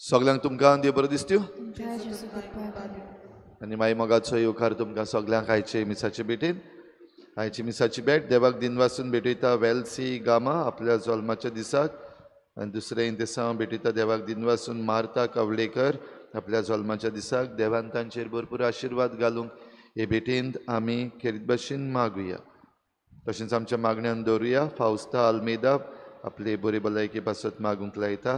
सगळ्यांक तुमकां देव बरो दिसत्यो आनी मागीर मोगाचो येवकार तुमकां सगळ्यांक आयचे मिसाचे भेटेन. आयची मिसाची भेट देवाक दिनवासून भेटयता वेल्सी गामा आपल्या जल्माच्या दिसाक, आनी दुसरें दिसा भेटयता देवाक दिनवासून मार्ता कवळेकर आपल्या जल्माच्या दिसाक. देवान तांचेर भरपूर आशिर्वाद घालूंक हे भेटेंत आमी खेरीत भाशेन मागुया. तशेंच आमच्या मागण्यान दवरुया फावस्ता आल्मेदा आपले बरे भलायके पासत मागूंक लायता.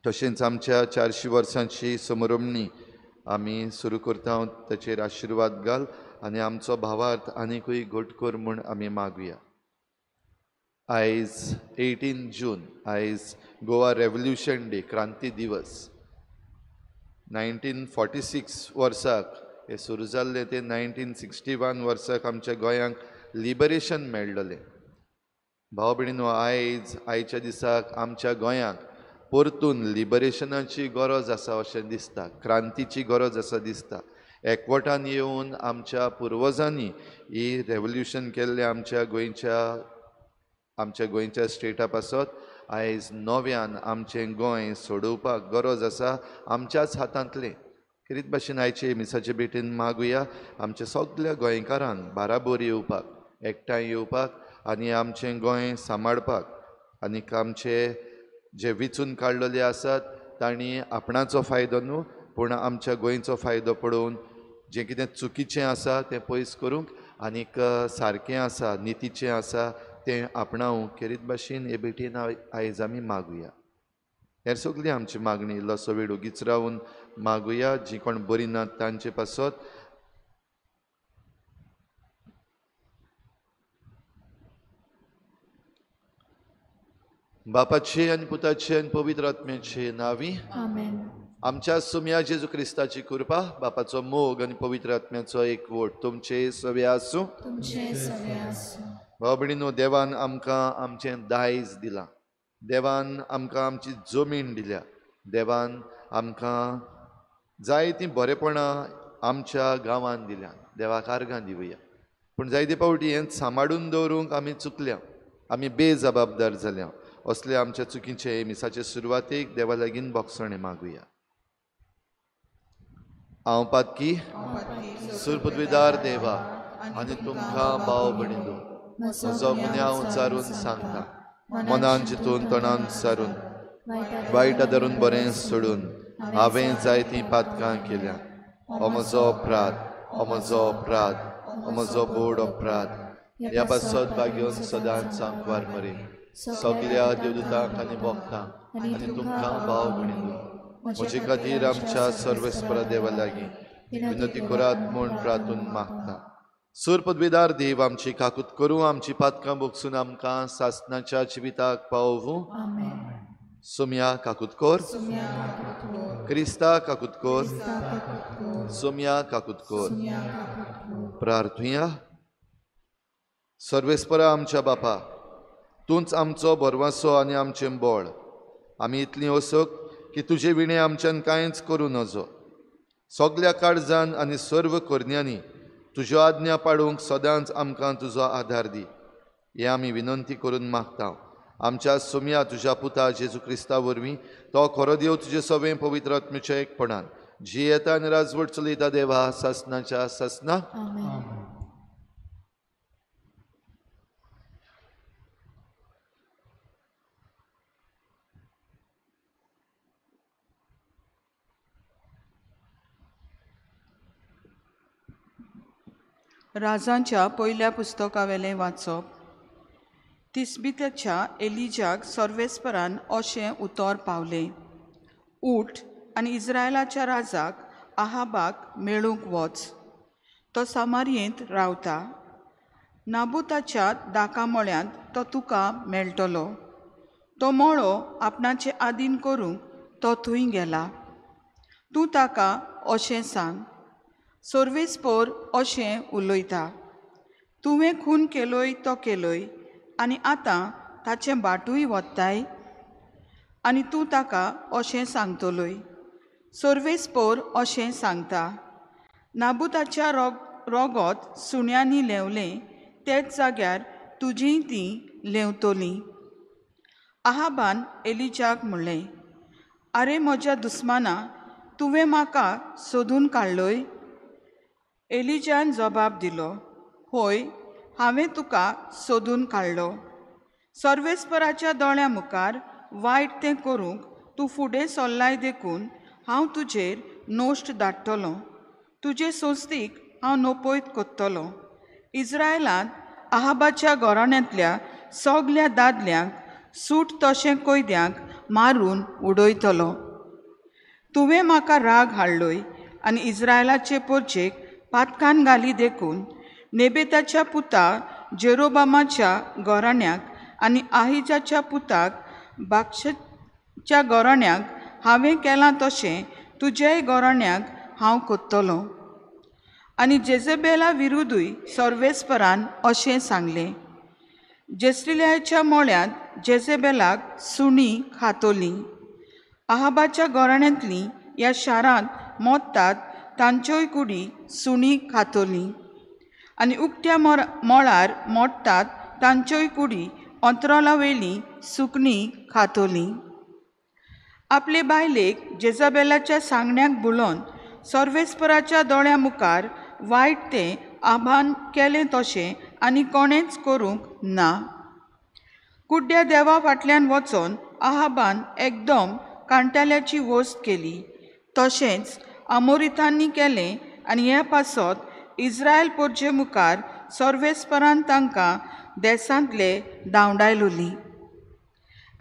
तशेंच आमच्या 400 वर्सांची समरमणी आमी सुरू करता ताचेर आशिर्वाद घाल आनी आमचो भावार्थ आनीकूय घट कर म्हूण आमी मागुया. आयज 18 जून, आयज गोवा रेवोल्युशन डे, क्रांती दिवस. 1946 वर्साक हें सुरू जाल्लें तें 1961 वर्साक आमच्या गोंयांक लिबरेशन मेळ्ळलें. भाव भयणीनो, आयज आयच्या दिसाक आमच्या गोंयांक परतून लिबरेशनाची गरज आसा अशें दिसता, क्रांतीची गरज आसा दिसता. एकवटान येवन आमच्या पुर्वजांनी ही रेवोल्युशन केल्लें आमच्या गोंयच्या स्टेटा पासत आयज नव्यान आमचें गोंय सोडोवपाक गरज आसा आमच्याच हातांतलें. खेरीत भाशेन आयचे मिसाचे भेटेन मागुया आमच्या सगल्या गोंयकारांक बाराबोर येवपाक, एकठांय येवपाक आनी आमचें गोंय सांबाळपाक, आनी आमचे जे विचून काडलेले आसात तांणी आपणाचो फायदो न्हू पूण आमच्या गोंयचो फायदो पळोवन जें कितें चुकीचें आसा तें पयस करूंक आनीक सारकें आसा, नितीचें आसा तें आपणावंक खेरीत भाशेन हे भेटेन आयज आमी मागुया. हेर सगळी आमची मागणी इल्लोसो वेळ ओगीच रावन मागुया. जी कोण बरी नात तांचे पासत बापाचे आनी पुताचे आनी पवित्र आत्म्याचे नांवी आमेन. आमच्या सुम्या जेजू क्रिस्ताची कृपा, बापाचो मोग आनी पवित्र आत्म्याचो एकवट तुमचे सवे आसूं. तुमचे सवे आसूं. भाव भयणीनो, देवान आमकां आमचें दायज दिलां, देवान आमकां आमची जमीन दिल्या, देवान आमकां जायतीं बरेपणां आमच्या गांवान दिल्या. देवाक आर्गां दिवया. पूण जायते फावटी हें सांबाळून दवरूंक आमी चुकल्या, आमी बेजबाबदार जाल्या. असले आमच्या चुकीचे मिसाचे सुरवातेक देवा लागीं बोगसणें मागुया. हांव पातकी सुरपदवीदार देवा आनी तुमकां भाव भयणीनो म्हजो गुन्यांव उचारून सांगता, मनान चिंतून तणान सारून वायट धरून बरें सोडून हांवें जायतीं पातकां केल्या. हो म्हजो अपराध, हो म्हजो अपराध, हो म्हजो बोड अपराध. ह्या पासत भाग्योन सदांच आंकवार मरे सगल्या देवदूतांक आनी भक्तांक आनी तुमकां भाव भयणीनो म्हजे खातीर आमच्या सर्वेस्परा देवा लागीं विनंती करात म्हूण प्रार्थून मागता. सूर पदवीदार देव आमची काकूत करूं, आमची पातकां भोगसून आमकां सासनाच्या जिविताक पावोवूं. सोम्या काकूत कर, क्रिस्ता काकूत कर, सोम्या काकूत कर. प्रार्थुया. सर्वेस्परा आमच्या बापा, तूंच आमचो भरवासो आनी आमचें बळ. आमी इतलीं असक की तुजे विणें आमच्यान कांयच करूं नजो. सगल्या काळजान आनी सर्व करण्यांनी तुज्यो आज्ञा पाडूंक सदांच आमकां तुजो आदार दी, हें आमी विनंती करून मागता. आमच्या सोम्या तुज्या पुता जेजू क्रिस्ता वरवीं, तो खरो देव तुजे सवें पवित्र आत्म्याच्या एकपणान जियेता आनी राजवट चलयता देवा सासनाच्या सासना. राजांच्या पयल्या पुस्तकावेलें वाचप. तिस्बिताच्या एलिजाक सर्वेस्परान अशें उतर पावलें, उठ आनी इस्रायलाच्या राजाक आहाबाक मेळूंक वच. तो सामारयेंत रावता. नाबुताच्या दाका मळ्यांत तो तुका मेळटलो. तो मळो आपणाचे आदीन करूंक तो थंय गेला. तूं ताका अशें सांग, सर्वेस्पोर अशें उलयता, तुवें खून केलोय तो केलोय आनी आतां ताचें बाटूय वत्ताय. आनी तूं ताका अशें सांगतलोय, सर्वेस्पोर अशें सांगता, नाबुताच्या रोगोत सुण्यांनी लेवलें तेच जाग्यार तुजीय तीं लेंवतलीं. आहाबान एलिजाक म्हणलें, आरे म्हज्या दुस्माना, तुवें म्हाका सोदून काडलोय? एलिजान जबाब दिलो, होय, हांवें तुका सोदून काडलो. सर्वेस्पराच्या दोळ्यां मुखार वायट तें करूंक तूं फुडें सरलाय देखून हांव तुजेर नोश्ट धाडटलो. तुजे संस्थीक हांव नपयत कोत्तलो. इस्रायलांत आहाबाच्या घराण्यांतल्या सगल्या दादल्यांक सूट तशें कैद्यांक मारून उडयतलो. तुवें म्हाका राग हाडलोय आनी इस्रायलाचे पोरचेक पातकान घाली देखून नेबेताच्या पुता जेरोबामाच्या घराण्याक आनी आहिजाच्या पुताक बाक्षच्या घराण्याक हांवें केलां तशें तुज्याय घराण्याक हांव कोत्तलो. आनी जेजेबेला विरुद्धूय सर्वेस्परान अशें सांगलें, जेस्रिल्याच्या मळ्यांत जेजेबेलाक सुणी खातोली. आहाबाच्या घराण्यांतलीं ह्या शारांत मोत्तात तांच्योय कुडी सुणी खातोली आनी उकत्या मळार मोडटात तांच्योय कुडी अंतराळा वयलीं सुकणीं खातोली. आपले बायलेक जेजाबेलाच्या सांगण्याक भुलोवन सर्वेस्पराच्या दोळ्यां मुखार वायट तें आव्हान केलें तशें आनी कोणेंच करूंक ना. कुड्ड्या देवा फाटल्यान वचोन आहाबान एकदम कांटाल्याची वस्त केली. तशेंच आमोरितांनी केलें आनी हे पासत इस्रायल पोरजे मुखार सर्वेस्परान तांकां देसांतले धांवडायलोली.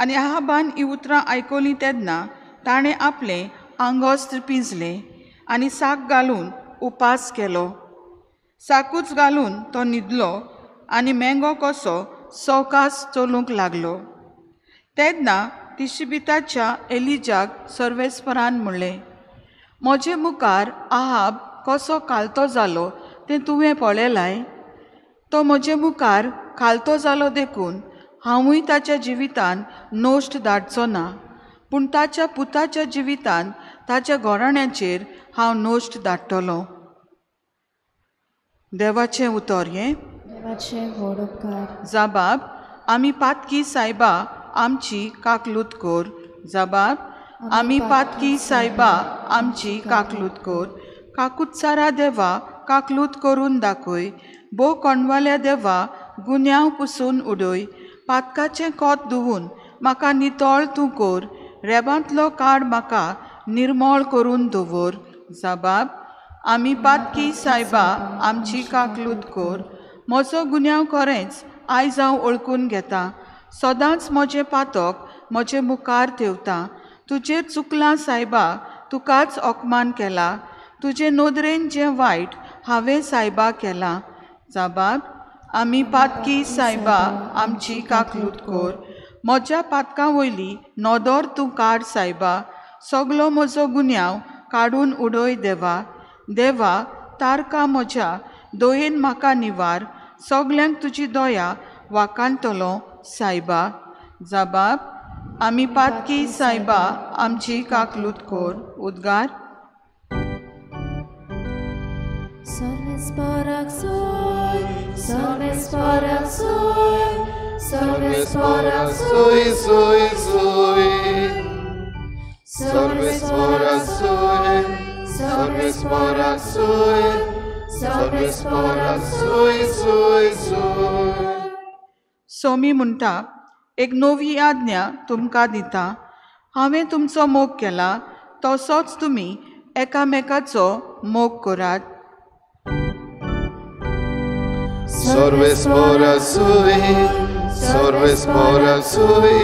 आनी आहाबान ही उतरां आयकलीं तेन्ना ताणें आपलें आंगोस्त्र पिंजलें आनी साक घालून उपास केलो. साकूच घालून तो न्हिदलो आनी मेंगो कसो सवकास चलूंक लागलो. तेन्ना तिशिबिताच्या एलिजाक सर्वेस्परान म्हणलें, म्हजे मुखार आहाब कसो खालतो जालो तें तुवें पळयलाय. तो म्हजे मुखार खालतो जालो देखून हांवूय ताच्या जिवितान नश्ट धाडचो ना, पूण ताच्या पुताच्या जिवितान ताच्या घराण्याचेर हांव नश्ट धाडटलो. देवाचें उतर हें. देवाचें व्हड उपकार. जबाब, आमी पातकी सायबा आमची काकलूत कोर. जबाब, आमी पातकी सायबा आमची काकलूत कोर. काकुत्सारा देवा काकलूत करून दाखय. भोव कोंडवाल्या देवा गुन्यांव पुसून उडय. पातकाचें कोत धुवून म्हाका नितळ तूं कोर. रेबांतलो काड म्हाका निर्मळ करून दवर. जबाब, आमी पातकी सायबा आमची काकलूत कोर. म्हजो गुन्यांव खरेंच आयज हांव वळखून घेता. सदांच म्हजें पातक म्हजे मुखार थेवता. तुजेर चुकलां सायबा, तुकाच अपमान केला. तुजे नदरेन जें वायट हांवें सायबा केलां. जबाब, आमी पातकी सायबा आमची काकलूत कोर. म्हज्या पातकां वयली नदर तूं काड सायबा. सगलो म्हजो गुन्यांव काडून उडय देवा. देवा तारका म्हज्या दयेन म्हाका निवार. सगल्यांक तुजी दया वाखाणटलो सायबा. जबाब, आमी पातकी सायबा आमची काकलूत कोर. उद्गार. सर्वेस्पराक सोय, सर्वेस्पराक सोय, सर्वेस्पराक सोय सोय सोय. सर्वेस्पराक सोय, सर्वेस्पराक सोय, सर्वेस्पराक सोय सोय सोय. सोमी म्हणटा, एक नवी आज्ञा तुमकां दिता. हांवें तुमचो मोग केला तसोच तुमी एकामेकाचो मोग करात. सर्वेस्परा सोय, सर्वेस्परा सोय,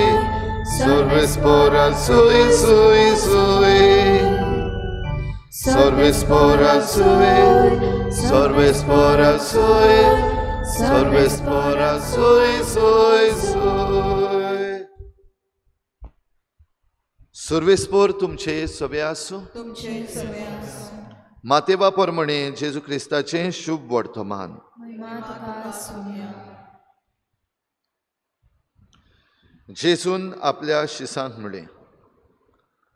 सर्वेस्परा सोय सोय सोय. सर्वेस्पोरा सुई, सर्वेस्पोरा सुई, सर्वेस्पोरा सुई सुई सुई। सर्वेस्पोर तुमचे सवे आसूं। मातेवा प्रमाणे जेजू क्रिस्ताचें शुभ वर्तमान। जेजून आपल्या शिसांक म्हळें,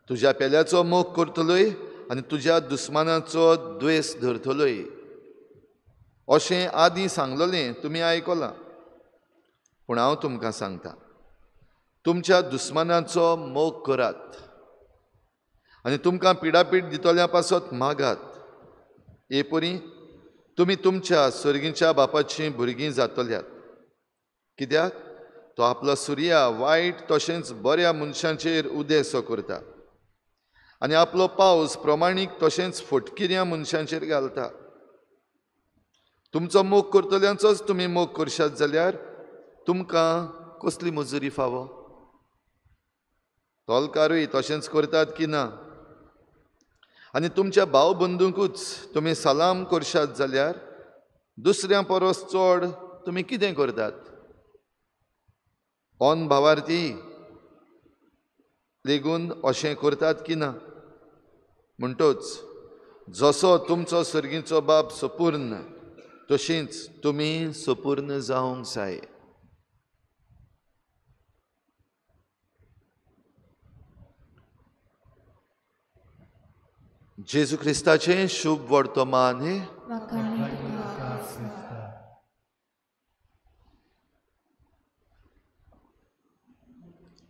तुज्या पेल्याचो मोग करतलोय आनी तुज्या दुस्मानाचो द्वेस धरतलोय अशें आदीं सांगलोलें तुमी आयकलां, पूण हांव तुमकां सांगता, तुमच्या दुस्मानाचो मोग करात आनी तुमकां पिडापीड दितल्या पासत मागात। हे परी तुमी तुमच्या सर्गीच्या बापाचीं भुरगीं जातल्यात, कित्याक तो आपलो सुर्या वायट तशेंच बऱ्या मनशांचेर उदेसो करता आनी आपलो पावस प्रमाणीक तशेंच फटकिऱ्या मनशांचेर घालता। तुमचो मोग करतल्यांचोच तुमी मोग करशात जाल्यार तुमकां कसली मजुरी फावो? तोलकारूय तशेंच करतात की ना? आनी तुमच्या भाव बंधूंकूच तुमी सलाम करशात जाल्यार दुसऱ्यां परस चड तुमी कितें करतात? ऑन भावार्थी लेगून अशें करतात की ना? म्हणटोच जसो तुमचो सर्गीचो बाप सपूर्ण तशींच तुमी सपूर्ण जावंक जाय। जेजू क्रिस्ताचें शुभ वर्तमान हे।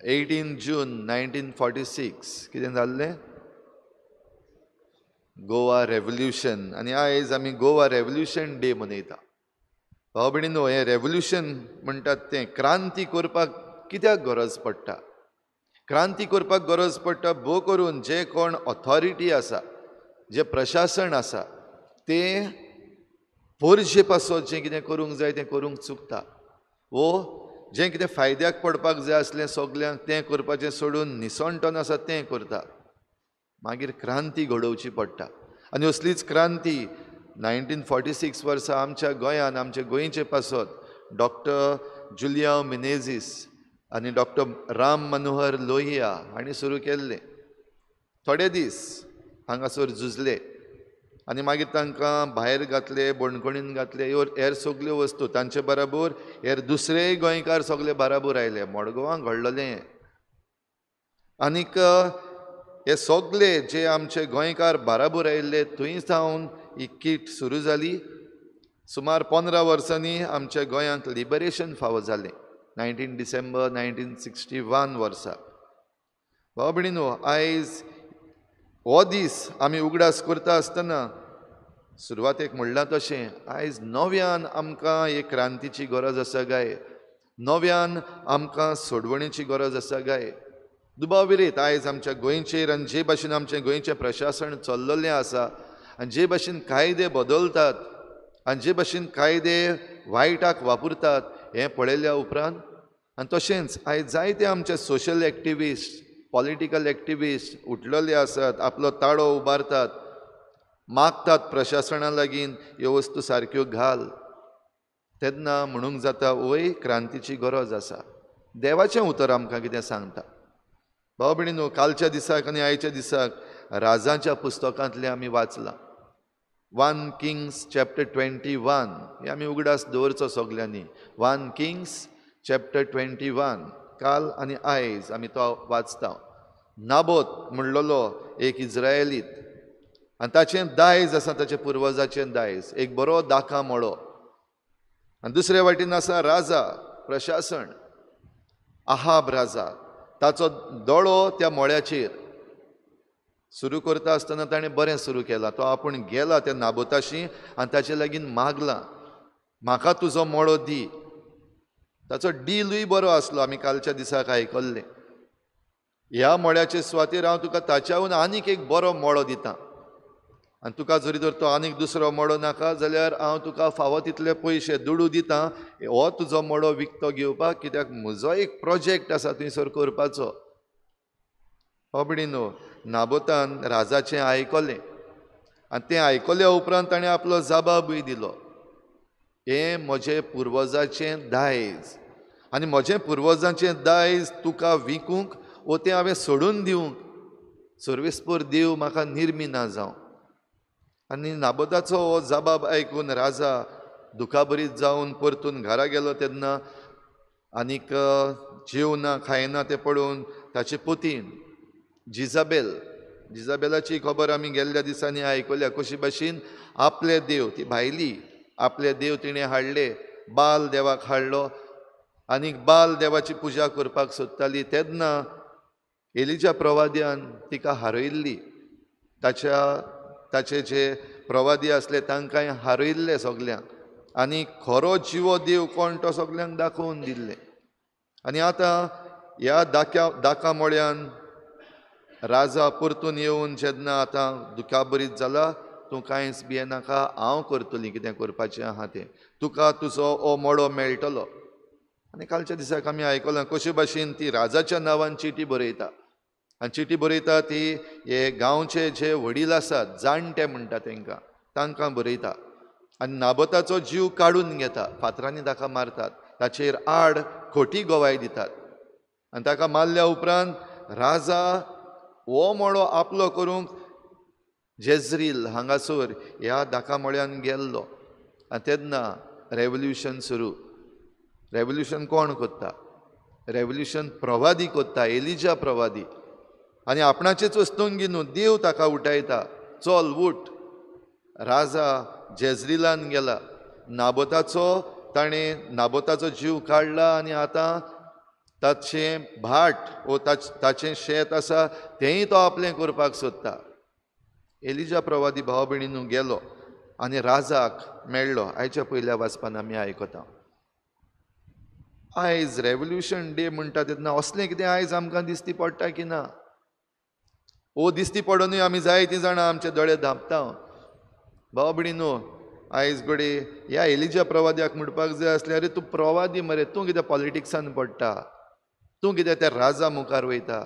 18 जून 1946 कितें जाल्लें? गोवा रेवोल्युशन। आनी आयज आमी गोवा रेवोल्युशन डे मनयता। भाव भयणीनो, हें रेवोल्युशन म्हणटात तें क्रांती करपाक कित्याक गरज पडटा? क्रांती करपाक गरज पडटा भोव करून जे कोण ऑथॉरिटी आसा, जें प्रशासन आसा, तें पोरशे पासत जें कितें करूंक जाय तें करूंक चुकता, वो जें कितें फायद्याक पडपाक जाय आसलें सगल्यांक तें करपाचें सोडून निसणटन आसा तें करता। मागीर क्रांती घडोवची पडटा। आनी असलीच क्रांती 1946 वर्सा आमच्या गोंयान, आमच्या गोंयचे पासत डॉक्टर जुलियांव मिनेझीस आनी डॉक्टर राम मनोहर लोहिया हांणी सुरू केल्लें। थोडे दीस हांगासर झुजले आनी मागीर तांकां भायर घातले, बणखणीन घातले। ह्यो हेर सगल्यो वस्तू तांचे बराबर हेर दुसरेय गोंयकार सगळे बराबर आयले। मडगांवां घडलेलें आनीक हे सगळे जे आमचे गोंयकार बराबर आयिल्ले थंय सावन ही कीट सुरू जाली। सुमार 15 वर्सांनी आमच्या गोंयांक लिबरेशन फावो जालें 19 डिसेंबर 1961 वर्सा। भाव भयणीनो, आयज हो दीस आमी उगडास करता आसतना सुरवातेक म्हणलां तशें आयज नव्यान आमकां एक क्रांतीची गरज आसा काय, नव्यान आमकां सोडवणेची गरज आसा काय? दुबाव विरयत आयज आमच्या गोंयचेर आनी जे भाशेन आमचें गोंयचें प्रशासन चल्ललें आसा आनी जे भाशेन कायदे बदलतात आनी जे भाशेन कायदे वायटाक वापरतात हें पळयल्या उपरांत, आनी तशेंच आयज जायते आमचे सोशल एक्टिविस्ट, पॉलिटिकल एक्टिविस्ट उठलेले आसात, आपलो ताळो उबारतात, मागतात प्रशासना लागीं ह्यो वस्तू सारक्यो घाल, तेन्ना म्हणूंक जाता वय क्रांतीची गरज आसा। देवाचें उतर आमकां कितें सांगता? भाव भयणीनो, कालच्या दिसाक आनी आयच्या दिसाक राजाच्या पुस्तकांतलें आमी वाचलां। 1 Kings chapter 21 हे आमी उगडास दवरचो सगल्यांनी। 1 Kings chapter 21 काल आनी आयज आमी तो वाचता। नाबोत म्हणलेलो एक इज्रायलीत आनी ताचें दायज आसा, ताचें पुर्वजाचें दायज, एक बरो दाखा मळो। आनी दुसरे वाटेन आसा राजा, प्रशासन, आहाब राजा। ताचो दोळो त्या मळ्याचेर सुरू करता आसतना ताणें बरें सुरू केलां। तो आपूण गेला त्या नाबोताशी आनी ताचे लागीं मागलां, म्हाका तुजो मळो दी। ताचो डिलूय बरो आसलो, आमी कालच्या दिसाक आयकल्लें। ह्या मळ्याचे सुवातेर हांव तुका ताच्याहून आनीक एक बरो मळो दिता आनी तुका जरी तर तो आनीक दुसरो मळो नाका जाल्यार हांव तुका फावो तितले पयशे दुडू दिता, हो तुजो मळो विकतो घेवपाक, कित्याक म्हजो एक प्रोजेक्ट आसा थंयसर करपाचो। बाबडीनो, नाबोतान राजाचें आयकलें आनी तें आयकल्या उपरांत ताणें आपलो जबाबूय दिलो, हें म्हजें पुर्वजाचें दायज आनी म्हजें पुर्वजांचें दायज तुका विकूंक वो तें हांवें सोडून दिवंक सर्वेस्पर देव म्हाका निर्मिना जावं। आनी नाबोताचो हो जबाब आयकून राजा दुखाभरीत जावन परतून घरा गेलो तेन्ना आनीक जेवना खायना तें पळोवन ताचे पोतीन जिजाबेल, जिजाबेलाची खबर आमी गेल्ल्या दिसांनी आयकल्या, कशी भाशेन आपले देव ती भायली आपले देव तिणें हाडले, बाल देवाक हाडलो आनीक बाल देवाची पुजा करपाक सोदताली। तेन्ना एलिजा प्रवाद्यान तिका हारयल्ली, ताचे जे प्रवादी आसले तांकांय हारयल्ले सगल्यांक आनी खरो जिवो देव कोण तो सगल्यांक दाखोवन दिल्ले। आनी आतां ह्या दाका मोळ्यान राजा परतून येवन जेन्ना आतां दुखाभरीत जाला, तूं कांयच भियेनाका, हांव करतली कितें करपाचें आहा तें, तुका तुजो हो मडो मेळटलो। आनी कालच्या दिसाक आमी आयकलां कशे भाशेन ती राजाच्या नांवान चिटी बरयता आनी चिटी बरयता ती हे गांवचे जे वडील आसात, जाणटे म्हणटा तांकां, तांकां बरयता आनी नाबोताचो जीव काडून घेता, फातरांनी ताका मारतात, ताचेर आड खोटी गवाय दितात आनी ताका मारल्या उपरांत राजा हो मडो आपलो करूंक जेज्रील हांगासर ह्या दाका मळ्यान गेल्लो। आनी तेन्ना रेवोल्युशन सुरू। रेवोल्युशन कोण करता? रेवोल्युशन प्रवादी करता, एलिजा प्रवादी। आनी आपणाचेच वस्तूंक न्हू देव ताका उठायता, चल उठ। राजा जेज्रिलान गेला, नाबोताचो ताणें नाबोताचो जीव काडला आनी आतां ताचें भाट वो ताचें शेत आसा तेंय तो आपलें करपाक सोदता। एलिजा प्रवादी भाव भयणीनू गेलो आनी राजाक मेळ्ळो। आयच्या पयल्या वाचपान आमी आयकता। आयज रेवोल्युशन डे म्हणटा तेन्ना असलें कितें आयज आमकां दिसती पडटा की ना? ओ दिसती पडोनूय आमी जायतीं जाणां आमचे दोळे धांपता। भाव भयणीनू आयज घडये ह्या एलिजा प्रवाद्याक म्हणपाक जाय आसलें, अरे तूं प्रवादी मरे, तूं कितें पॉलिटिक्सान पडटा, तूं कितें त्या राजा मुखार वयता,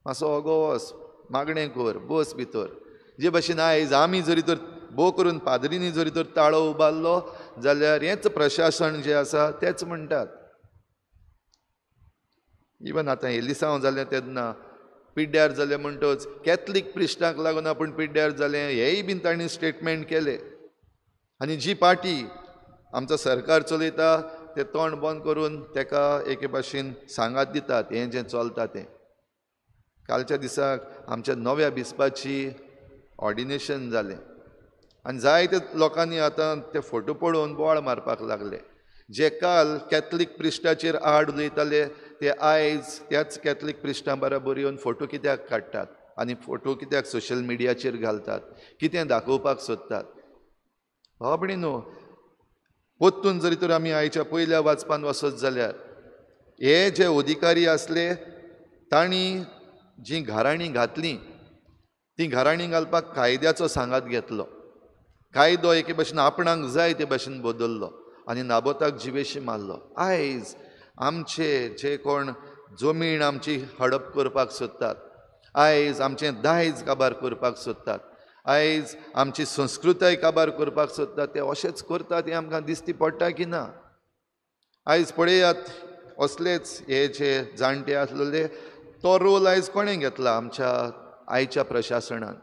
मातसो अगो वच, मागणें कर, बस भितर। जे भाशेन आयज आमी जरी तर भोव करून पाद्रींनी जरी तर ताळो उबारलो जाल्यार हेंच प्रशासन जें आसा तेंच म्हणटात। इवन आतां एलिसांव जालें तेन्ना पिड्ड्यार जालें म्हणटच कॅथलीक प्रिस्टांक लागून आपूण पिड्ड्यार जालें हेंय बीन तांणी स्टेटमेंट केलें। आनी जी पार्टी आमचो सरकार चलयता ते तोंड बंद करून तेका एके भाशेन सांगात दितात हें जें चलता तें। कालच्या दिसाक आमच्या नव्या बिस्पाची ऑर्डिनेशन जालें आनी जायते लोकांनी आतां ते फोटो पळोवन बोवाळ मारपाक लागले। जे काल कॅथलीक प्रिस्टाचेर आड उलयताले ते आयज त्याच कॅथलीक प्रिस्टां बराबर येवन फोटो कित्याक काडटात आनी फोटो कित्याक सोशल मिडियाचेर घालतात, कितें दाखोवपाक सोदतात? भाव भयणीनो परतून जरी तर आमी आयच्या पयल्या वाचपान वचत जाल्यार हे जे अधिकारी आसले तांणी जीं घराणीं घातलीं तीं घराणीं घालपाक कायद्याचो सांगात घेतलो। कायदो एके भाशेन आपणाक जाय ते भाशेन बदल्लो आनी नाबोताक जिवेशी मारलो। आयज आमचे जे कोण जमीन आमची हडप करपाक सोदतात, आयज आमचें दायज काबार करपाक सोदतात, आयज आमची संस्कृताय काबार करपाक सोदतात, ते अशेंच करतात हें आमकां दिसती पडटा की ना? आयज पळयात असलेच हे जे जाणटे आसलेले तो रोल आयज कोणें घेतला? आमच्या आयच्या प्रशासनान।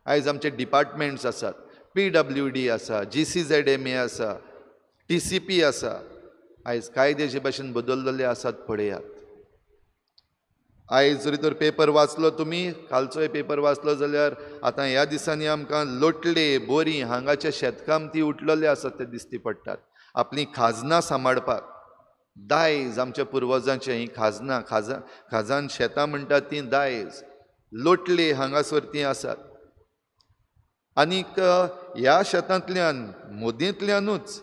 आयज आमचे डिपार्टमेंट्स आसात, PWD आसा, GCZMA आसा, TCP आसा। आयज कायदे जे भाशेन बदललेले आसात पळयात। आयज जरी तर पेपर वाचलो तुमी, कालचोय पेपर वाचलो जाल्यार आतां ह्या दिसांनी आमकां लोटले बोरी हांगाचे शेतकामती उठलेले आसात ते दिसती पडटात। आपलीं खाजनां सांबाळपाक दायज आमच्या पुर्वजांचें हीं खाजनां, खाजान शेतां म्हणटात तीं दायज, लोटले हांगासर तीं आसात। आनीक ह्या शेतांतल्यान मोदींतल्यानूच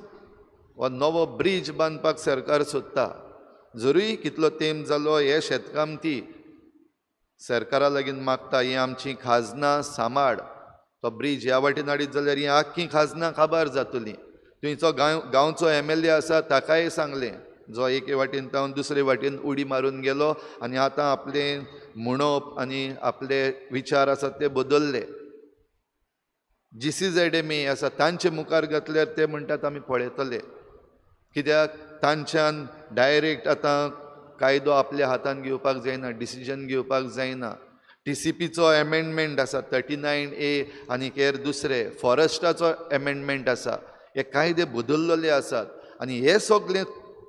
हो नवो ब्रीज बांदपाक सरकार सोदता। जरूय कितलो तेंप जालो हे शेतकामती सरकारा लागीं मागता ही आमची खाजनां सांबाळ, तो ब्रीज ह्या वाटेन हाडीत जाल्यार ही आख्खी खाजनां काबार जातली। थंयचो गांवचो MLA आसा ताकाय सांगलें, जो एके वाटेन तावन दुसरे वाटेन उडी मारून गेलो आनी आतां आपलें म्हणप आनी आपले विचार आसात ते बदल्ले। जी सी झेड एम ए आसा तांचे मुखार घातल्यार ते म्हणटात आमी पळयतले. कित्याक तांच्यान डायरेक्ट आतां कायदो आपल्या हातान घेवपाक जायना, डिसिजन घेवपाक जायना. टी सी पीचो एमेंडमेंट आसा 39A आनी हेर दुसरे फॉरेस्टाचो एमेंडमेंट आसा. हे कायदे बदल्लेले आसात आनी हे सगळे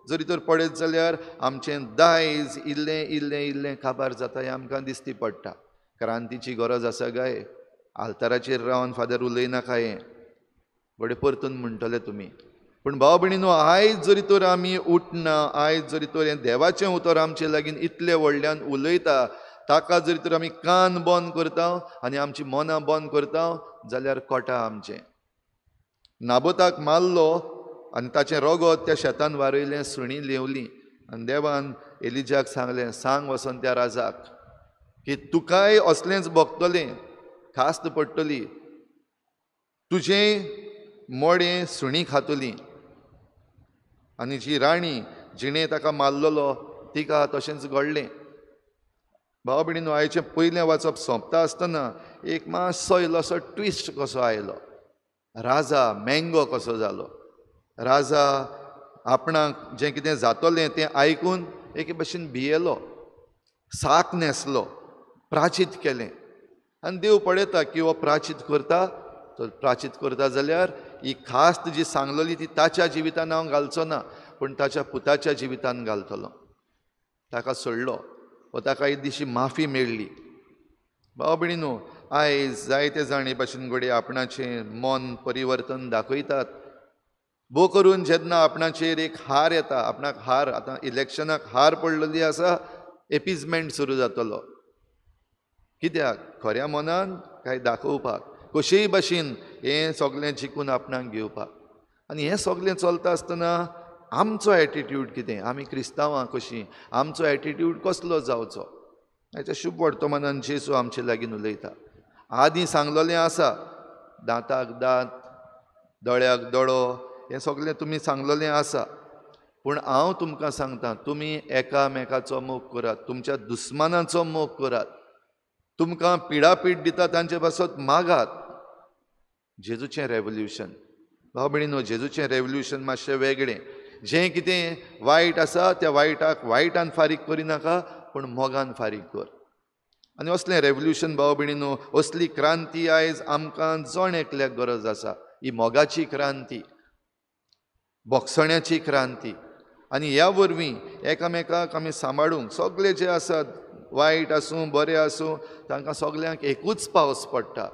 जरी तर पळयत जाल्यार आमचें दायज इल्लें इल्लें इल्लें काबार जाता हें आमकां दिसती पडटा. क्रांतीची गरज आसा काय? आल्ताराचेर रावन फादर उलयनाका हें घडये परतून म्हणटले तुमी. पूण भाव भयणीनो, आयज जरी तर आमी उठना, आयज जरी तर हें देवाचें उतर आमचे लागीं इतले व्हडल्यान उलयता, ताका जरी तर आमी कान बंद करता आनी आमची मनां बंद करता जाल्यार कोटा आमचें. नाबोताक मारलो आनी ताचें रगत त्या शेतान वारयलें, सुणीं लेवलीं आनी देवान एलिजाक सांगलें, सांग वचोन त्या राजाक की तुकाय असलेंच भोगतलें, खास्त पडटली, तुजें मडें सुणीं खातलीं. आनी जी राणी जिणें ताका मारलेलो तिका तशेंच घडलें. भाव भयणीनो, आयचें पयलें वाचप सोंपता आसतना एक मातसो इल्लोसो ट्विस्ट कसो आयलो. राजा मेंगो कसो जालो. राजा आपणाक जें कितें जातलें तें आयकून एके भशेन भियेलो, साक न्हेसलो, प्राचीत केलें. आनी देव पळयता की हो प्राचीत करता, तर प्राचीत करता जाल्यार ही खास्त जी सांगलेली ती ताच्या जिवितान हांव घालचो ना, पूण ताच्या पुताच्या जिवितान घालतलो. ताका सोडलो व ताका एक दिशी माफी मेळ्ळी. भाव भयणीनो, आयज जायते जाण हे भाशेन घडये आपणाचें मन परिवर्तन दाखयतात. भोव करून जेन्ना आपणाचेर एक हार येता, आपणाक हार, आतां इलेक्शनाक हार पडलेली आसा, एपिजमेंट सुरू जातलो. कित्याक? खऱ्या मनान काय दाखोवपाक, कशेय भाशेन हें सगळें जिखून आपणाक घेवपाक. आनी हें सगळें चलता आसतना आमचो एटिट्यूड कितें, आमी क्रिस्तांवां कशीं, आमचो एटिट्यूड कसलो जावचो? हाच्या शुभ वर्तमानान जेजू आमचे लागीं उलयता. आदीं सांगलेलें आसा, दांताक दांत, दोळ्याक दोळो, हें सगळें तुमी सांगलेलें आसा. पूण हांव तुमकां सांगता, तुमी एकामेकाचो मोग करात, तुमच्या दुस्मानाचो मोग करात, तुमकां पिडापीड दिता तांचे पासत मागात. जेजूचें रेवोल्युशन, भाव भयणीनो, जेजूचें रेवोल्युशन मातशें वेगळें. जें कितें वायट आसा त्या वायटाक वायटान फारीक करिनाका, पूण मोगान फारीक कर. आनी असलें रेवोल्युशन भाव भयणीनो, असली क्रांती आयज आमकां जण एकल्याक गरज आसा. ही मोगाची क्रांती, बोगसण्याची क्रांती. आनी ह्या वरवीं एकामेकाक आमी सांबाळूंक, सगळे जे आसात वायट आसूं बरें आसूं, तांकां सगल्यांक एकूच पावस पडटा.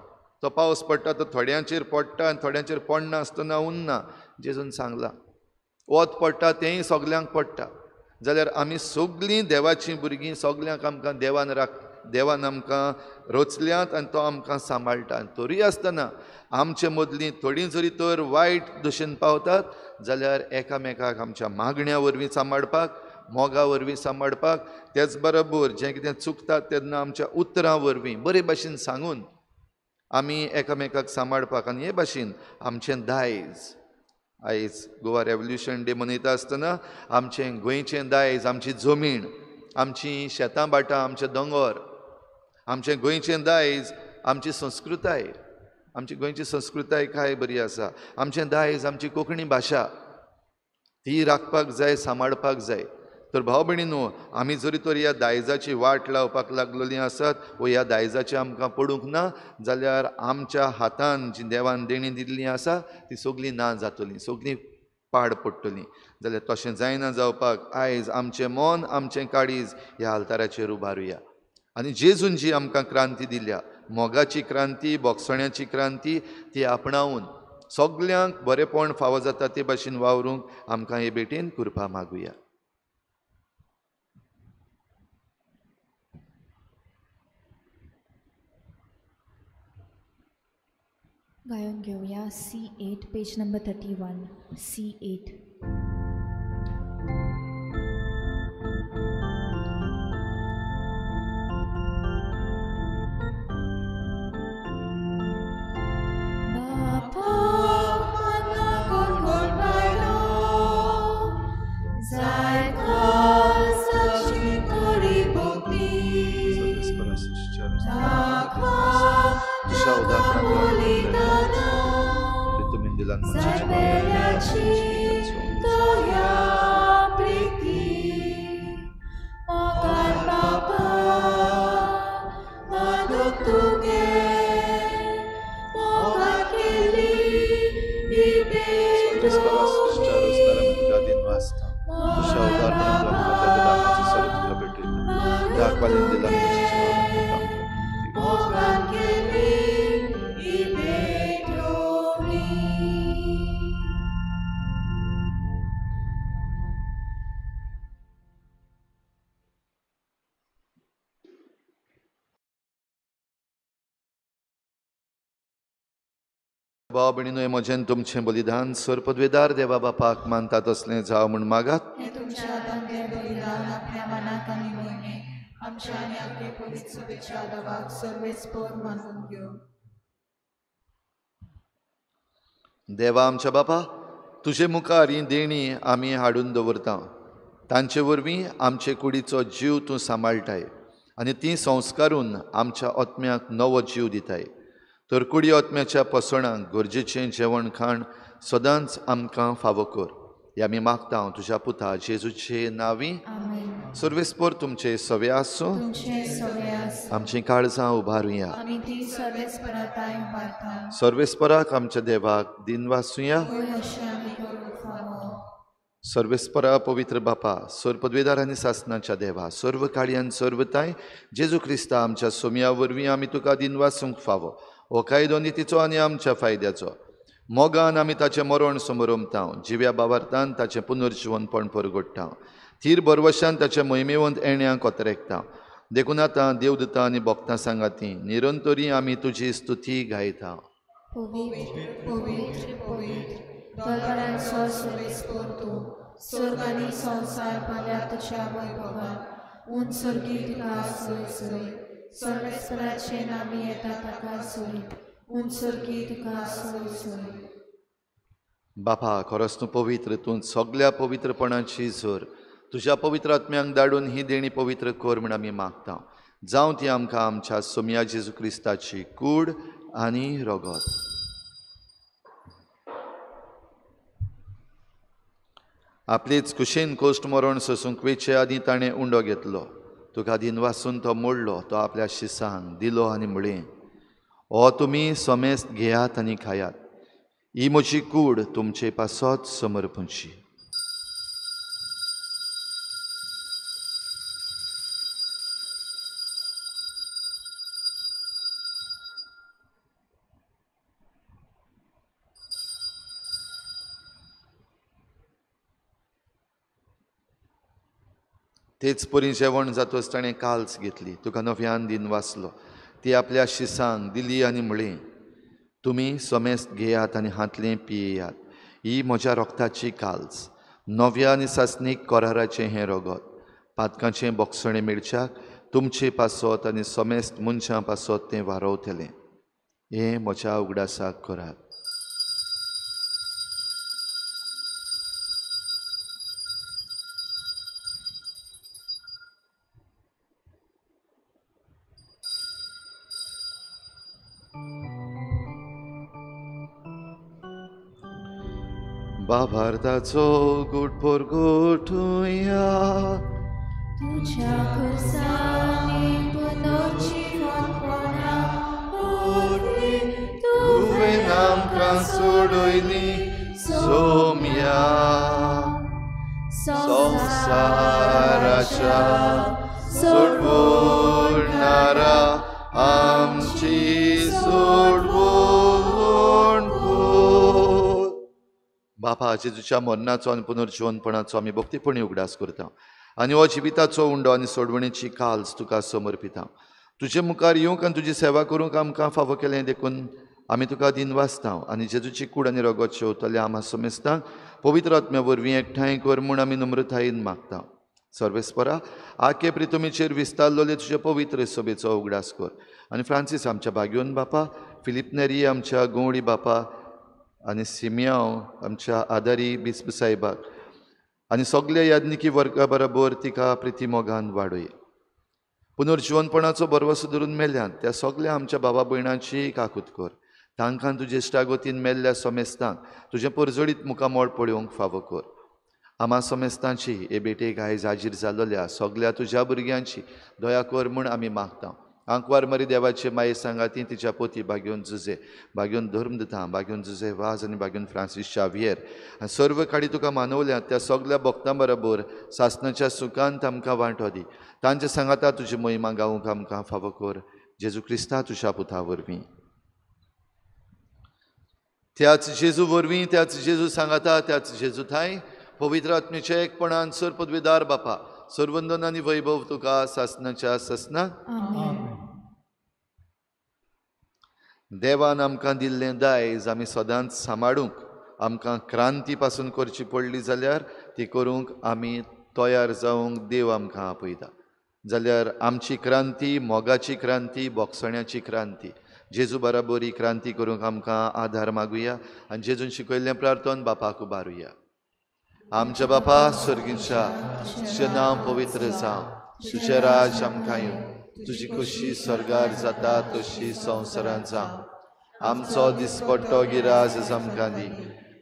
तो पावस पडटा तो थोड्यांचेर पडटा आनी थोड्यांचेर पडना आसतना उरना. जेजून सांगलां, वत पडटा तेंय सगल्यांक पडटा. जाल्यार आमी सगळीं देवाचीं भुरगीं, सगल्यांक आमकां देवान देवान आमकां रचल्यात आनी तो आमकां सांबाळटा. आनी तरी आसतना आमचे मदलीं थोडीं जरी तर वायट दशेन पावतात जाल्यार एकामेकाक आमच्या मागण्या वरवीं सांबाळपाक, मोगा वरवीं सांबाळपाक, तेच बरोबर जें कितें चुकतात तेन्ना आमच्या उतरां वरवीं बरे भाशेन सांगून आमी एकामेकाक सांबाळपाक. आनी हे भाशेन आमचें दायज, आयज गोवा रेवोल्युशन डे मनयता आसतना आमचें गोंयचें दायज, आमची जमीन, आमची शेतां भाटां, आमचे दोंगर, आमचें गोंयचें दायज, आमची संस्कृताय, आमची गोंयची संस्कृताय काय बरी आसा. आमचें दायज, आमची कोंकणी भाशा, ती राखपाक जाय, सांबाळपाक जाय. तर भाव भयणीनो, आमी जरी तर ह्या दायजाची वाट लावपाक लागलेलीं आसत वो ह्या दायजाचें आमकां पडूंक ना जाल्यार आमच्या हातान जी देवान देणी दिल्ली आसा ती सगळीं ना जातली, सगळीं पाड पडटलीं. जाल्यार तशें जायना जावपाक आयज आमचें मन, आमचें काळीज ह्या आल्ताराचेर उबारुया. आनी जेजून जी आमकां क्रांती दिल्या, मोगाची क्रांती, बोगसण्याची क्रांती, ती आपणावन सगल्यांक बरेपण फावो जाता ते भाशेन वावरूंक आमकां हे भेटेन कृपा मागुया. गायन घेऊया C8 page number 31 C8. दिला. भाव भयणीनो, म्हजें तुमचें बलिदान सर्पद्वेदार देवा बापाक मानता तसलें जावं म्हूण मागात. देवा आमच्या बापा, तुजे मुखार ही देणी आमी हाडून दवरता. तांचे वरवीं आमचे कुडीचो जीव तूं सांबाळटाय आनी ती संस्कारून आमच्या आत्म्याक नवो जीव दिताय. तर कुडी आत्म्याच्या पोसणाक गरजेचें जेवण खाण सदांच आमकां फावो कर. हे आमी मागता तुज्या पुता जेजूचे नांवी. सर्वेस्पर तुमचे सवे आसूं. आमचीं काळजां उबारुया. सर्वेस्पराक आमच्या देवाक दिनवासुया. सर्वेस्परा पवित्र बापा, सर्व पदवेदार आनी सासनाच्या देवा, सर्व काळयान सर्वताय जेजू क्रिस्ता आमच्या सोमया वरवीं आमी तुका दिनवासूंक फावो. हो कायदो नितीचो आनी आमच्या फायद्याचो. मोगान आमी ताचें मरण समरमता, जिव्या बावार्थान ताचें पुनर्जिवनपण परगडटा, थीर भरवशान ताचें मोहिमेवंत येण्या कोतरेकता. देखून आतां देवदूतां आनी भक्तां सांगाती निरंतरी आमी तुजी स्तुती गायता. पवित्र पवित्र दरबारांचो सर्वेस्पर तूं, स्वर्ग आनी संवसार भरल्या तुज्या वैभवान. उंच सर्गी तुका सोय सोय, सर्वेस्पराचे नामी येता ताका सोय, उंच सर्गी तुका सोय सोय. बापा, खरोच तूं पवित्र, तूं सगल्या पवित्रपणाची जोर. तुज्या पवित्र आत्म्यांक धाडून ही देणी पवित्र कर म्हूण आमी मागता. जावं ती आमकां आमच्या सोमया जेजू क्रिस्ताची कूड आनी रगत. आपलेच कुशेन कोश्ट मरण सोसूंक वेचे आदीं ताणें उंडो घेतलो. तुका दिनवासून तो मोडलो, तो आपल्या शिसांक दिलो आनी म्हळें, हो तुमी समेस्त घेयात आनी खायात. ही म्हजी कूड तुमचे पासत समर्पणची. तेच परी जेवण जातच ताणें काल्स घेतली, तुका नव्यान दिन वाचलो, ती आपल्या शिसांक दिली आनी म्हळें, तुमी समेस्त घेयात आनी हांतलें पियेयात. ही म्हज्या रोगताची काल्स, नव्या आनी सासणीक कराराचें हें रगत. पातकांचें बोगसणें मेळच्याक तुमचे पासत आनी समेस्त मनशां पासत तें वारोवतलें. हें म्हज्या उगडासाक करात. बाभारताचो गुटपोर गोठुया, तुझ्या खुर्सांनी पुनर्जीवनपणा वरवीं तुवें आमकां सोडयली सोमया. संवसाराच्या सोडवणारा आमची सोडवण कर. बापा, जेजूच्या मरणाचो आनी पुनर्जिवनपणाचो आमी भक्तीपणी उगडास करता आनी हो जिविताचो उंडो आनी सोडवणेची काल्स तुका समर्पिता. तुजे मुखार येवंक आनी तुजी सेवा करूंक आमकां फावो केलें देखून आमी तुका दिनवासता आनी जेजूची कूड आनी रगत शेवतल्या आमा समेस्तांक पवित्र आत्म्या वरवीं एकठांय कर म्हूण आमी नम्रतायेन मागता. सर्वेस्परा, आखे प्रितुमीचेर विस्तारलेले तुजे पवित्र सभेचो उगडास कर आनी फ्रांसीस आमच्या भाग्योन बापा, फिलीप नेरी आमच्या गंवडी बापा आनी सिमियांव आमच्या आदारी बिस्प साहेबाक आनी सगल्या याज्ञिकी वर्गा बरोबर तिका प्रिती मोगान वाडय. पुनर्जिवनपणाचो भरवसो धरून मेल्यान त्या सगल्या आमच्या बाबा भयणांची काकूत कर. तांकां तुजे इश्टागतीन मेल्ल्या सोमेस्तांक तुजें परजळीत मुखामळ पळोवंक फावो कर. आमा सोमेस्तांची हे भेटेक आयज हाजीर जाल्लोल्या सगल्या तुज्या भुरग्यांची दया कर म्हूण आमी मागता. आंकवार मरी देवाचे माये सांगाती तिच्या पोती बागेवन जुजे, बागेवन धर्म दिता, बागेवन जुजे वाज आनी बागेवन फ्रांसीस शावियर आनी सर्व काडी तुका मानवल्या त्या सगल्या भक्तां बरोबर सासणाच्या सुखांत आमकां वांटो दी. तांचे सांगाता तुजी महिमा गावूंक आमकां फावो कर. जेजू क्रिस्ता तुज्या पुता वरवीं. त्याच जेजू वरवीं, त्याच जेजू सांगाता, त्याच जेजू थांय पवित्र आत्मेच्या एकपणान सर पदवीदार बापा सर्वंदन आनी वैभव तुका सासणाच्या सासणाक. देवान आमकां दिल्लें दायज आमी सदांच सांबाळूंक आमकां क्रांती पासून करची पडली जाल्यार ती करूंक आमी तयार जावंक देव आमकां आपयता. जाल्यार आमची क्रांती मोगाची क्रांती, बोगसण्याची क्रांती, जेजू बराबर ही क्रांती करूंक आमकां आधार मागुया आनी जेजून शिकयल्लें प्रार्थन बापाक उबारुया. आमच्या बापा स्वर्गीच्या, तुजें नांव पवित्र जावं, तुजें राज आमकां येवं, तुजी खुशी स्वर्गार जाता तशी संवसारांत जावं. आमचो दिसपट्टो गिराज आमकां दी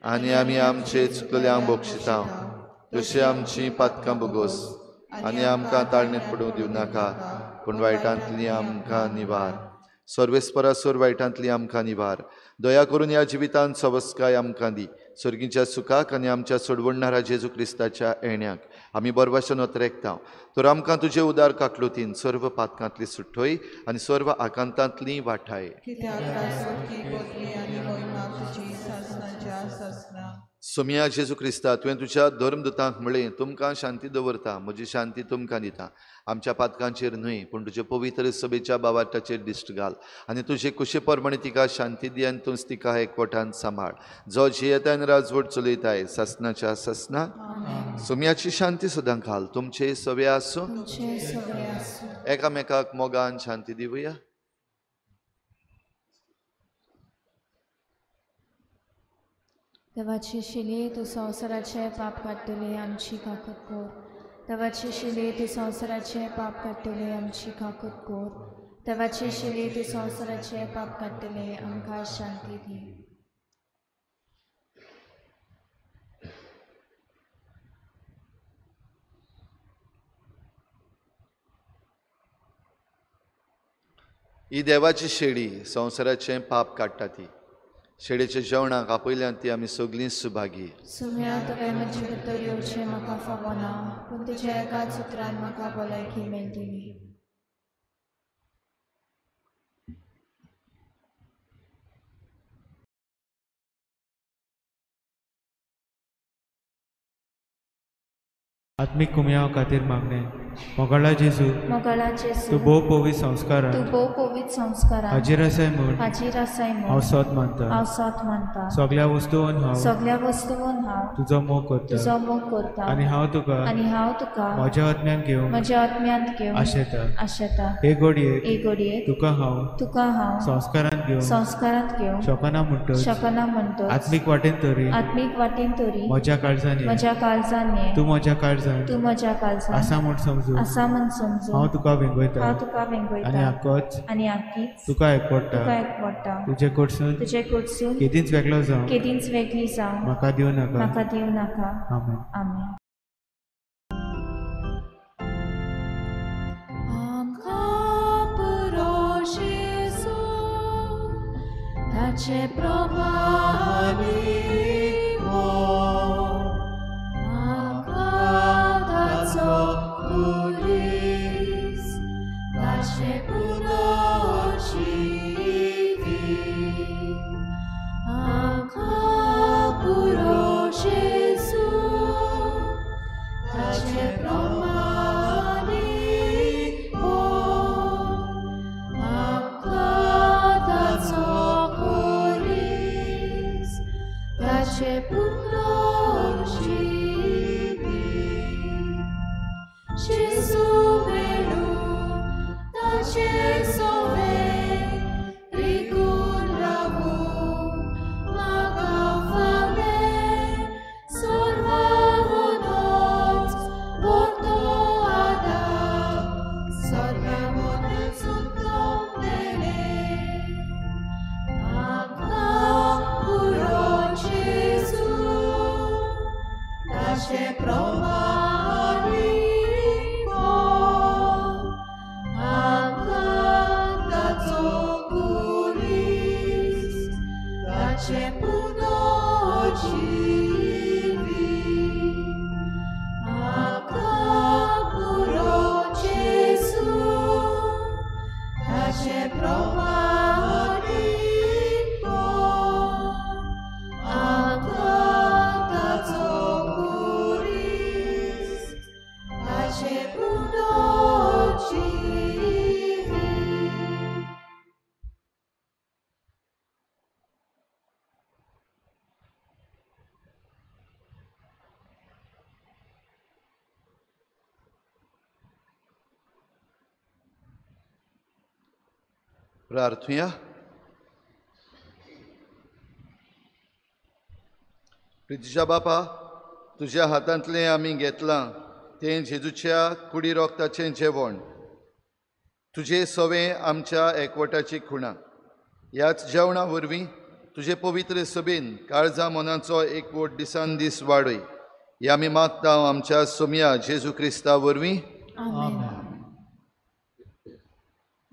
आनी आमी आमचे चुकल्यांक बक्षिता तशी आमची पातकां बोगोस आनी आमकां ताळणेंत पडूंक दिवं नाका, पूण वायटांतली आमकां निवार. सर्वेस्परासर वायटांतली आमकां निवार. दया करून ह्या जिवितांत सवस्काय आमकां दी. सर्गीच्या सुखाक आनी आमच्या सोडवणणारा जेजू क्रिस्ताच्या येण्याक आमी बरवाशन अत्रेकता. तर आमकां तुजे उदार काकलुतीन सर्व पातकांतली सुट्टय आनी सर्व आकांतांतली वाठाय. सोमिया जेजू क्रिस्ता, तुवें तुज्या धर्मदूतांक म्हळें, तुमकां शांती दवरता, म्हजी शांती तुमकां दिता. आमच्या पातकांचेर न्हय पूण तुजे पवित्र सभेच्या बावाटाचेर दिश्ट घाल आनी तुजे कुशे प्रमाणे तिका शांती दी आनी तूंच तिका एकवटान सांबाळ, जो जियेता आनी राजवट चलयताय सासणाच्या सासणाक. सोमियाची शांती सदां घाल. तुमचे सवे आसूं. एकामेकाक मोगान शांती दिवया. देवाची शिले तूं संवसाराचे पाप काडटले आमची काकत कर. देवाची शिले तूं संवसाराचे पाप काडटले आमची काकत कर. देवाची शिले तूं संवसाराचे पाप काडटले आमकां शांती दी. ही देवाची शेळी संवसाराचें पाप काडटा. ती शेळेच्या जेवणाक आपयल्यान ती आमी सगळीं सुभागी. सुम्या तुवें म्हजे भितर येवचें म्हाका फावना, पूण तुज्या एकाच उतरान म्हाका भलायकी मेळटली. आत्मीक कुमयाव खातीर मागणें. मोगाळा जेजू, मोगाळा जेजू, तूं भोव पवित्र संस्कारान, तूं भोव पवित्र संस्कारान हाजीर आसाय म्हूण, हाजीर आसाय म्हूण हांव सत मानता, हांव सत मानता. सगल्या वस्तून हांव, सगल्या वस्तून हांव तुजो मोग करता, तुजो मोग करता. आनी हांव तुका, आनी हांव तुका म्हज्या आत्म्यान घेवन, म्हज्या आत्म्यांत घेवन आशेता, आशेता. हे घडयेक, हे घडयेक तुका हांव, तुका हांव संस्कारांत घेवन, संस्कारांत घेवन शकना म्हणटच, शकना म्हणटच आत्मीक वाटेन तरी, आत्मीक वाटेन तरी म्हज्या काळजान, म्हज्या काळजान तूं म्हज्या काळजान, तूं म्हज्या काळजान आसा म्हूण समजून, आसा म्हूण समजून हांव तुका वेंगयता, हांव तुका वेंगयता. आनी आकोच, आनी आकीच तुका एकवटा, तुका एकवटा. तुजे कडसून, तुजे कडसून केदींच वेगळो जावं, केदींच वेगळी जावं म्हाका दिवं नाका, म्हाका दिवं नाका. आमेन. आमेन. आमकां पुरो जेजू ताचे प्रमाणे ताचो खुरीस ताचे पुनर्जिवीत आमकां पुरो जेजू ताचे प्रमाणे आमकां ताचो खुरीस ताचे पुनर्जिवीत. Gesù melu, tace sove, ricun ravu, magafale, sorva vonoc, porto adam, sorva vonoc untom dele, aca देवाचे पुनो जिवीत. प्रार्थुया. प्रितीच्या बापा, तुज्या हातांतलें आमी घेतलां तें जेजूच्या कुडी रोगताचें जेवण, तुजे सवें आमच्या एकवटाची खुणा. ह्याच जेवणा वरवीं तुजे पवित्र सभेन काळजा मनाचो एकवट दिसान दीस वाडय, हे आमी मागता आमच्या सोमया जेजू क्रिस्ता वरवीं.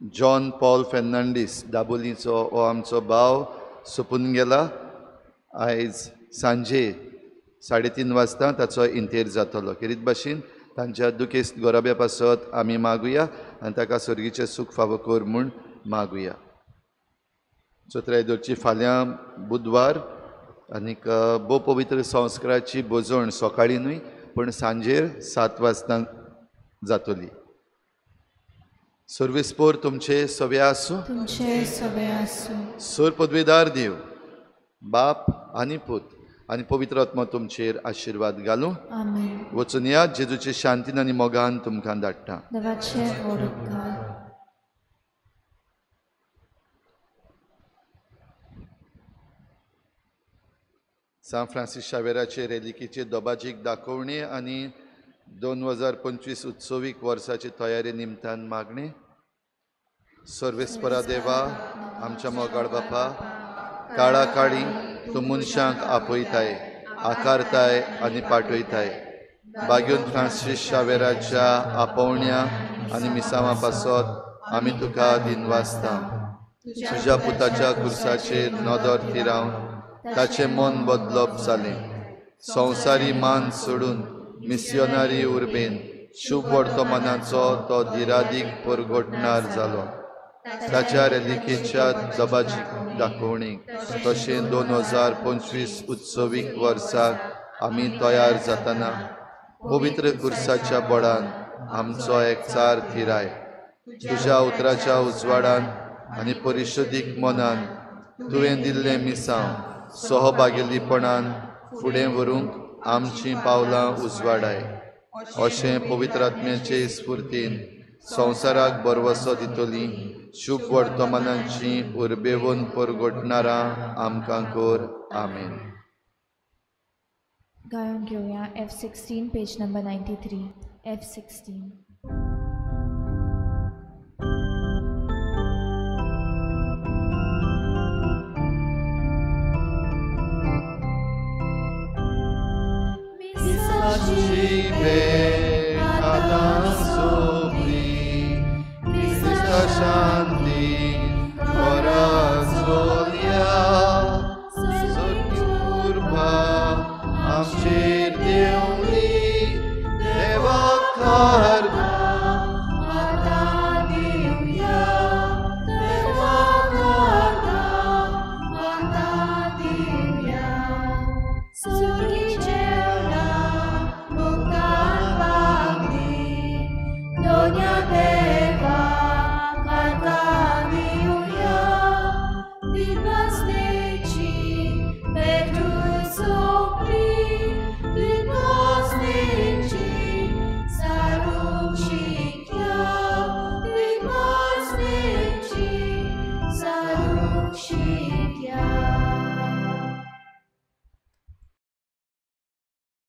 जॉन पॉल फेर्नांडीस दाबोलीचो हो आमचो भाव सोंपून गेला. आयज सांजे 3:30 वाजता ताचो इंतेर जातलो. खेरीत भाशेन तांच्या दुखेस्त गोराब्या पासत आमी मागुया आनी ताका सर्गीचें सूख फावो कर म्हूण मागुया. चोत्राय दवरची फाल्यां बुधवार आनीक भोव पवित्र संस्काराची भोजण सकाळीं न्हय पूण सांजेर 7 वाजता जातली. सर्वेस्पोर तुमचे सवे आसूं, तुमचे सवे आसूं. सर पदवेदार देव बाप आनी पूत आनी पवित्र आत्मा तुमचेर आशिर्वाद घालूं. आमेन. वचून या जेजूचे शांतीन आनी मोगान तुमकां धाडटा. देवाचे व्हड उपकार. सांत फ्रांसीस शावेराचे रेलिकीचे दोबाजीक दाखोवणे आनी 2025 उत्सवीक वर्साची तयारी निमतान मागणे. सर्वेस्परा देवा, आमच्या मोगाळ बापा, काळा काळी तूं मनशांक आपयताय, आकारताय आनी पाठयताय. बागेवन फ्रांसीस शावेराच्या आपोवण्या आनी मिसांवा पासत आमी तुका दिनवासता. तुज्या पुताच्या कुर्साचेर नदर थिरावन ताचें मन बदलप जालें. संवसारी मान सोडून मिसियोनारी उर्बेन शुभ वर्तमानाचो तो दिरादीक परगटणार जालो. ताच्या रेलिकेच्या दबाजी दाखोवणीक तशें 2025 उत्सवीक वर्साक आमी तयार जातना पवित्र कुर्साच्या बळान आमचो एकचार थिराय. तुज्या उतराच्या उजवाडान आनी परिशदीक मनान तुवें दिल्लें मिसांव सहभागेलीपणान फुडें व्हरूंक आमचीं पावलां उजवाडाय. अशें पवित्र आत्म्याचे स्फुर्तीन संवसाराक भरवसो दितली शुभ वर्तमानाची उर्बेवन परगटणारां आमकां कर. आमेन. गायन घेवया F16 page number 93. F16. मिसाची भेट